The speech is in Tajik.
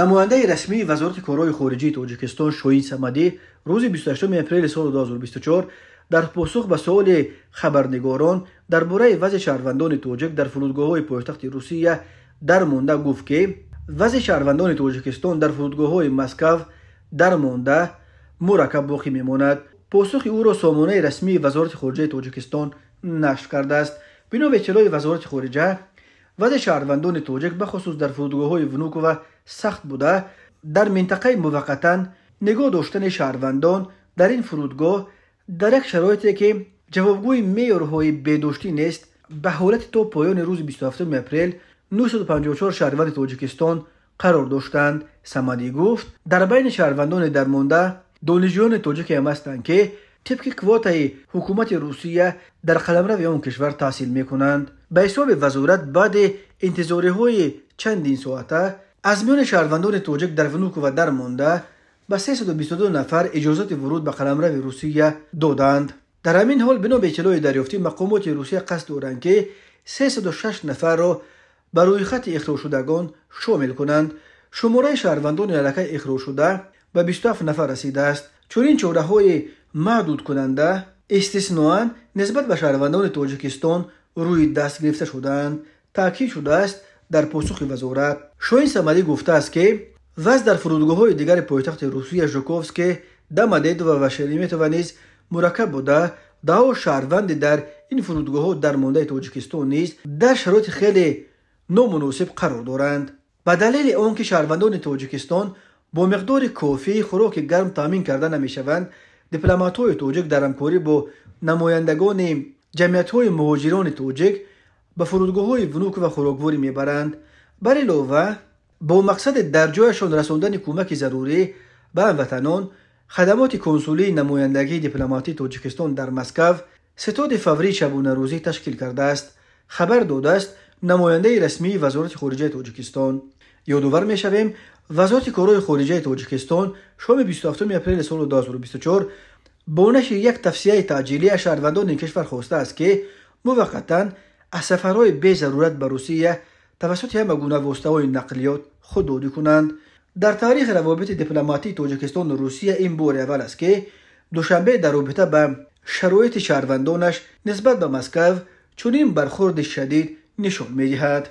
Намояндаи расмии Вазорати корҳои хориҷии Тоҷикистон Шоҳин Самадӣ рӯзи 28 апрели соли 2024 дар посух ба суоли хабарнигорон дар бораи вазъи шаҳрвандони тоҷик дар фурудгоҳҳои пойтахти Русия дармонда гуфт, ки вазъи шаҳрвандони Тоҷикистон дар фурудгоҳҳои Москав дармонда мураккаб боқӣ мемонад. Посухи ӯро сомонаи расмии Вазорати хориҷаи Тоҷикистон нашр кардааст. Бино ба иттилои Вазорати хориҷа, вазъи шаҳрвандони тоҷик бахусус дар фурудгоҳҳои Внуково сахт буда, дар минтақаи муваққатан нигоҳ доштани шаҳрвандон дар ин фурудгоҳ дар як шароите, ки ҷавобгӯи меъёрҳои беҳдоштӣ нест, ба ҳолати то поёни рӯзи 27 апрел 954 шаҳрванди Тоҷикистон қарор доштанд. Самадӣ гуфт, дар байни шаҳрвандони дармонда донишҷӯёни тоҷике ҳам ҳастанд, ки тибқи квотаи ҳукумати Русия дар қаламрави он кишвар таҳсил мекунанд. Ба ҳисоби вазорат, баъди интизориҳои чандин соата аз миёни шаҳрвандони тоҷик дар Внуково дармонда ба 322 нафар иҷозати вуруд ба қаламрави Русия доданд. Дар ҳамин ҳол, бино ба иттилои дарёфтӣ, мақомоти Русия қасд доранд, ки 306 нафарро ба рӯйхати ихроҷшудагон шомил кунанд. Шумораи шаҳрвандони аллакай ихроҷшуда ба 27 нафар расидааст. Чунин чораҳои маҳдудкунанда истисноан нисбат ба шаҳрвандони Тоҷикистон рӯи даст гирифта шудаанд, таъкид шудааст дар посухи вазорат. Шоҳин Самадӣ гуфтааст, ки вазъ дар фурудгоҳҳои дигари пойтахти Русия Жуковский, Домодедово ва Шереметьево низ мураккаб буда, даҳҳо шаҳрванди дар ин фурудгоҳҳо дармондаи Тоҷикистон низ дар шароити хеле номуносиб қарор доранд. Ба далели он ки шаҳрвандони Тоҷикистон бо миқдори кофии хӯроки гарм таъмин карда намешаванд, дипломатҳои тоҷик дар ҳамкорӣ бо намояндагони ҷамъиятҳои муҳоҷирони тоҷик ба фурудгоҳҳои Внуково хӯрокворӣ мебаранд. Бар илова, бо мақсади дар ҷояшон расондани кӯмаки зарурӣ ба ҳамватанон, хадамоти консулии намояндагии дипломатии Тоҷикистон дар Москав ситоди фаврии шабонарӯзӣ ташкил кардааст, хабар додааст намояндаи расмии Вазорати хориҷаи Тоҷикистон. Ёдовар мешавем, Вазорати корҳои хориҷаи Тоҷикистон шоми 27 апрели соли 2024 бо нашри як тавсияи таъҷилӣ аз шаҳрвандони кишвар хостааст, ки муваққатан аз сафарҳои безарурат ба Русия тавассути ҳама гуна воситаҳои нақлиёт худдорӣ кунанд. Дар таърихи равобити дипломатии Тоҷикистону Русия ин бори аввал аст, ки Душанбе дар робита ба шароити шаҳрвандонаш нисбат ба Москав чунин бархурди шадид нишон медиҳад.